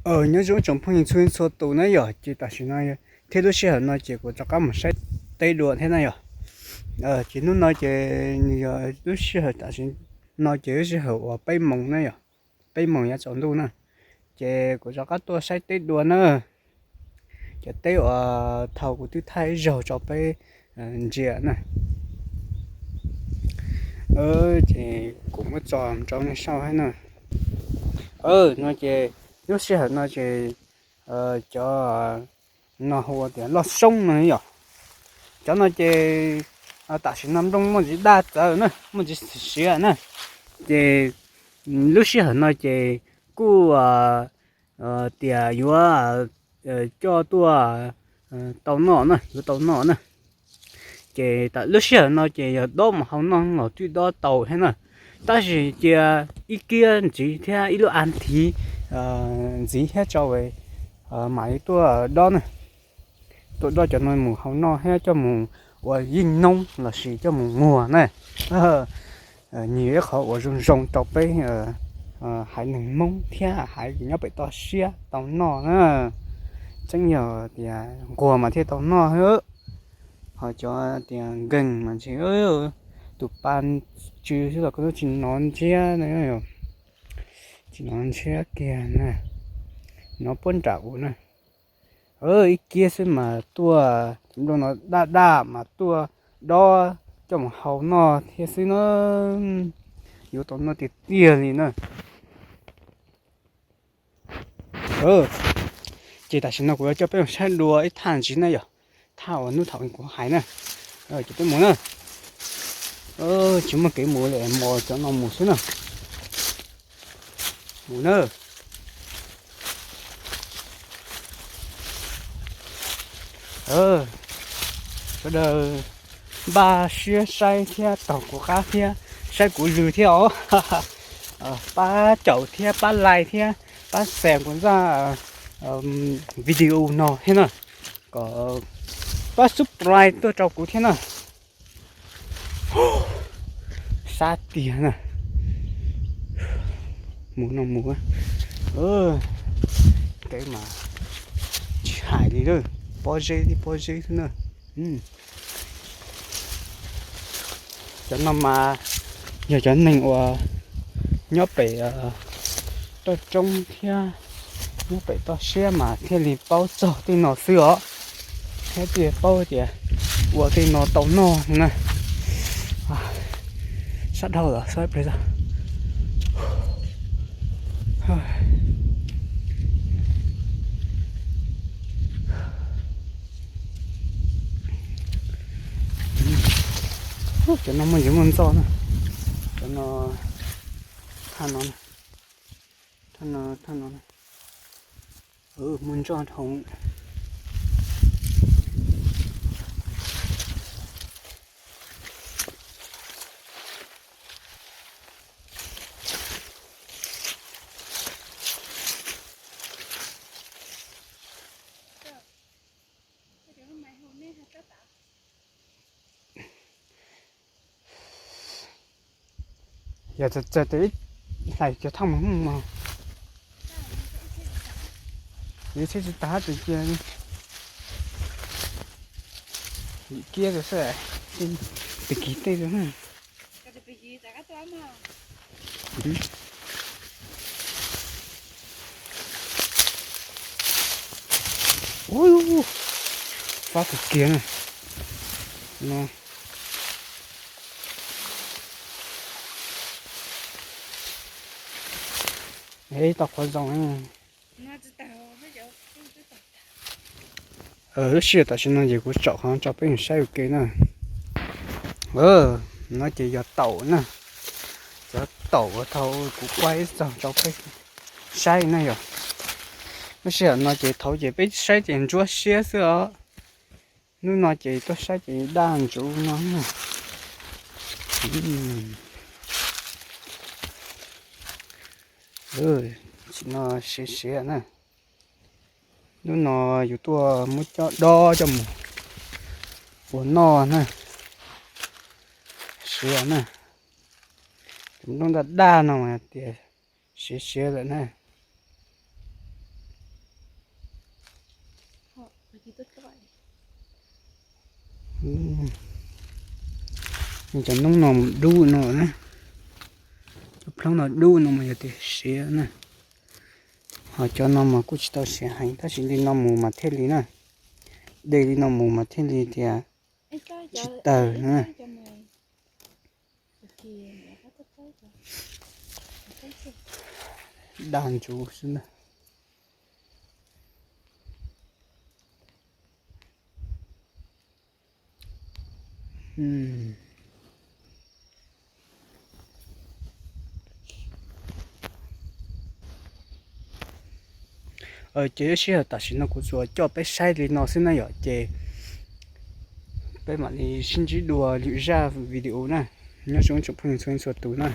Nyob zoo tsoom phooj ywg txhua txhua tus na yom, ces tam sim no thiab lub sij hawm no ces kuv rov qab mus saib teb dua thiab na yom. Ces hnub no ces nws yog lub sij hawm tam sim no ces lub sij hawm uas peb moos na yom, peb moos yav tsaus ntuj na, ces kuv rov qab tuaj saib teb dua na. Cov teb uas thaum kuv twb thaij ib zaug rau peb ntsia na. Ces kuv muab tso rau nej saib thiab na. No ces lub sij hawm no ces cov no hu ua tias loj soob no yom. Cov no ces tam sim no nplooj muaj ntsis daj txawv na, muaj ntsis siav na. Ces lub sij hawm no ces kuj tias yuav coj tuaj tau noj na, yuav tau noj na. Ces lub sij hawm no ces yog dob mus hau noj los twb dob tau thiab na. Tab sis cia ib kiab ntxiv thiab ib lub as thiv ntxiv thiab tso mam li tuaj dob na. Tuaj dob cov no mus hau noj thiab coj mus ua yeeb noob lossis coj mus muag na. Nws yog ib qhov uas zoo zoo rau peb haiv neeg Hmoob thiab haiv nyob pem toj siab tau noj na. Tseeb yog tias nquag mas thiaj tau noj. Ho cov tias nkeeg mas ntshe tus pa tsw xwb los koj tsis hnov ntshiab, tsis hnov ntshiab kiag na, hnov puab nram u na. Ib kiab xwb mas tuaj, nplooj no daj daj mas tuaj dob coj mus hau noj thiab xwb na. Yuav tau noj tiag tiag li na. Ces tam sim no kuv yuav coj peb mus saib dua ib thaj ntxiv na yom, thaj uas hnub thaum kuv hais na. Ces peb mus na. Tsis muaj kev mus li, mus cov no mus xwb na. Mus na. Sawv daws npaj siab saib thiab taug kuv qab thiab saib kuv lw thiab os. Pab caum thiab pab like thiab pab share kuv zaj video no thiab na, kom pab subscribe tuaj rau kuv thiab na. Sab tiag na. Mus no mus, kev mas tsis hais li lawm, pob zeb li pob zeb xwb na. Cov no mas yog cov neeg uas nyob pem toj roob thiab nyob pem toj siab mas thiaj li paub txog tej no xwb os, thiab thiaj paub tias ua tej no tau noj na. Sab dhau lawm, sab plig lawm. Cov no muaj ntsis muaj ntxoj na. Cov no, thaj no, thaj no, thaj no, muaj ntxoj dhau. Yog txawm txawm tes ib hlais cov thauj mus mog, yus tsheb tsis tas tes cia yim kiab rau xwb, tes kis tej rau na. Ub, fab kawg kiag na. No, tau qhov zoo. Lub sij hawm tam sim no ces kuv tsom qhov tso peb saib ua ke na. No ces yog taum na, cov taum uas thaum kuv quaj ib txog tso peb saib na yom. Lub sij hawm no ces thaum ces peb saib ces ntsuab siab xwb os. Hnub no ces tuaj saib ces daj ntsuv no na. Tam sim no siav siav na. Hnub no yus tuaj muab coj dob coj mus ua noj na. Siav na. Tus nplooj daj daj no mas tias siav siav lawm na. Cov noob no dub no na, cov plhaub no dub no mas yog tias siav na. Ho cov no mas kuj tsis tau siav heev, tab sis li no mus mas thiaj li na, de li no mus mas thiaj li tias tsis tawg na. Dag ntsuv xwb na. Ces lub sij hawm tam sim no kuv tsuas coj peb saib li no xwb na yom, ces peb mam li sib ntsib dua lwm zaj video na. Nyob zoo tsoom phooj ywg txhua leej txhua tus na.